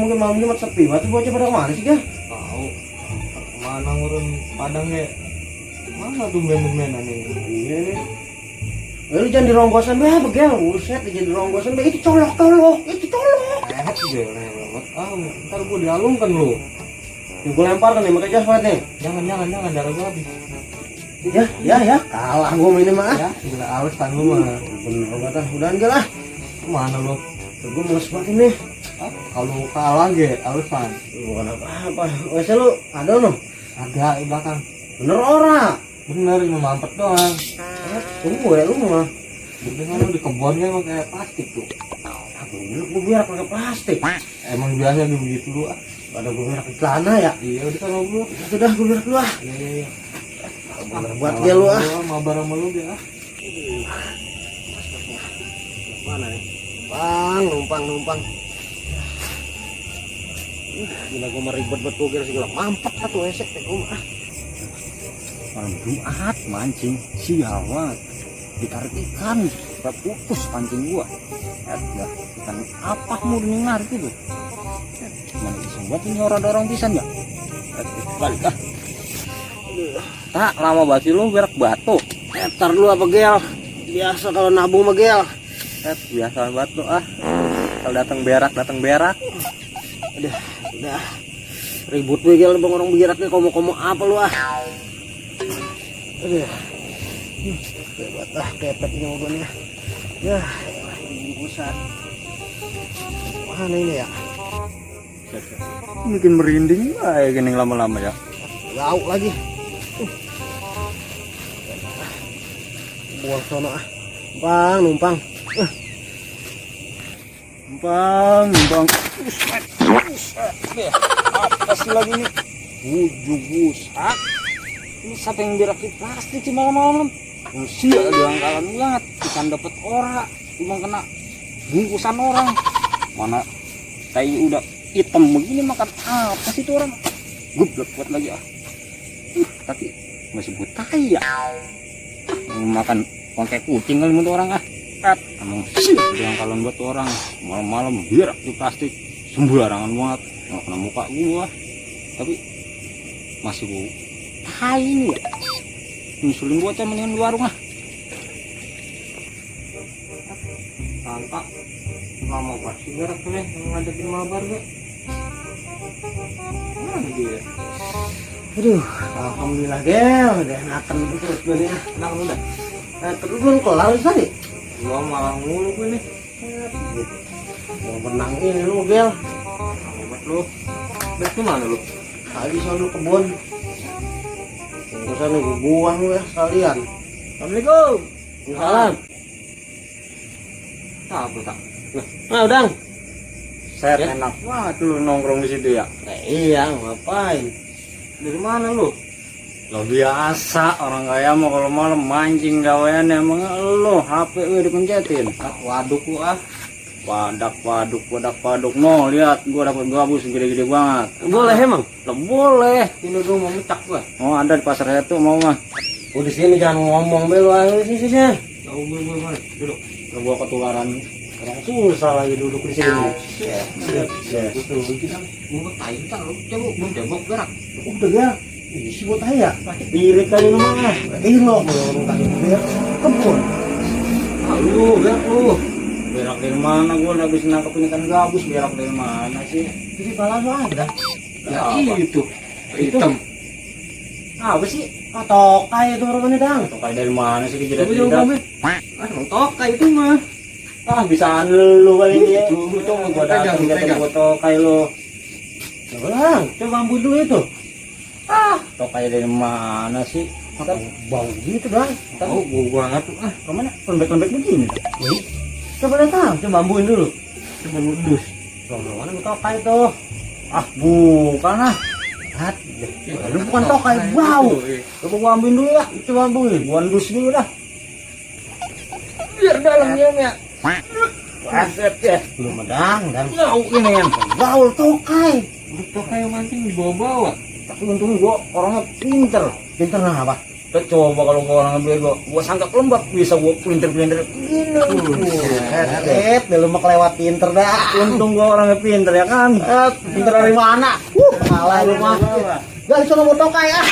mungkin malam Jumat sepi banget bocah pada kemana sih ya? Tahu. Kemana ngurun Padang ya? Mana tuh ben-benan ini? Iya nih. Lu jangan dironggosan be, begel, buset, jangan dironggosan be, itu colok, itu colok. Gel banget. Ntar gua dialungkan lu. Yang gue lempar kan nih, makanya jas banget nih. Jangan darah gua habis. Ya, kalah gua ini mah. Ya, gila alasan lu mah. Bener kata, udah aja lah. Kemana lu? Gue males banget ini. Kalau kalah ge alasan. Bukan apa-apa. Wes lu ada no? Ada di belakang. Bener ora? Bener, cuma mampet doang. Tunggu ya lu mah. Dengan lu di kebun kan pakai plastik tuh. Gue berak pakai plastik. Emang biasa begitu lu. Ada gue berak di celana ya. Iya udah kan lu. Sudah gue berak lu ah. Iya. Bener buat dia lu ah. Mabar sama lu dia. Mana nih? Numpang. Gila gue mah ribet betul kira segala mampet satu esek teh gue mah. Malam Jumat mancing sialan ditarik ikan putus pancing gua ya ikan apa murni narik itu mana bisa buat ini orang pisan ya balik tak lama banget lu berak batu Ntar lu apa gel? Biasa kalau nabung mah gel. biasa batu kalau datang berak Udah ribut gue gel bang orang beraknya komo apa lu ah. Aduh. Hebat kepetnya gue nih. Ya, ini pusat. Mana ini ya? mungkin merinding gini lama-lama ya Lauk lagi. Buang sono ah. Numpang. numpang apa sih lagi nih busak ini siapa yang berak di plastik sih malam-malam usia ada angkalan banget ikan dapat ora cuma kena bungkusan orang mana tai udah hitam begini makan apa sih itu orang gublek buat lagi tapi masih buat tai ya makan pakai kucing kali untuk orang emang sih ada angkalan buat orang malam-malam berak di plastik sembarangan banget nggak kena muka gua tapi masih bau tai ini ya nyusulin gua aja mendingan di warung Tanta lama pasti berak tuh nih ngajakin mabar gue. Mana dia? Aduh, alhamdulillah gel, udah naken terus gue nih. Kenapa udah? Terus belum kelar tadi. Gua malah mulu gue nih. Mau benang ini lu gel. Hebat lu. Bek mana lu? Tadi soal kebun. Bungkusan nih gue buang lu ya sekalian. Assalamualaikum. Salam. Apa tak? Nah, udang. saya Ya. enak banget lu nongkrong di situ ya Iya, ngapain? Dari mana lu? lo biasa orang kaya mau kalau malam mancing gawean emang lo HP dipencetin Waduk lu ah. wadak no lihat gua dapat gabus gede-gede banget Boleh emang? lo boleh Ini gua mau mecak gua. oh ada di pasar itu mau mah Di sini jangan ngomong belu sini. Tahu gue mana? Duduk. lo gua ketularan Orang susah lagi duduk di sini. Betul kita gua tai tak lu. Coba jebok berak. Udah ya. Isi buat saya. Irit kali lu mah. Lo mau orang kasih biar kebun. Lu berak lu. berak dari mana gua udah habis nangkep ikan gabus berak dari mana sih Jadi pala lu ada. Ya itu. Hitam. Apa sih? Tokai itu rupanya dang. tokai dari mana sih Coba kejadian jauh banget. Emang tokai itu mah. Bisa lu kali ini. itu gua Pegang, datang pegang. gua tokai lo Bang, coba ambil dulu itu. tokai dari mana sih Kan bau gitu dang. Tahu gua banget tuh ah. kemana lembek-lembek begini Wih, coba datang, coba ambuin dulu. Cuma ludus. Mana tokai tuh? Bukan Hat, lu bukan tokai bau. coba gua ambilin dulu ya Coba ambuin. gua ndus dulu dah Biar dalamnya ya. Aset ya Belum ada, dan bau ini kan bau tokai. Tokai yang mancing dibawa-bawa. tapi untungnya gua orangnya pinter Pinter nah apa? Coba kalau gua orang bego, gua sangka lembab bisa gua pinter-pinter gini. Hehehe, lu mah kelewat pinter dah. Untung gua orangnya pinter ya kan. Pinter dari mana? Kalah lu mah. Gali sono motor kayak.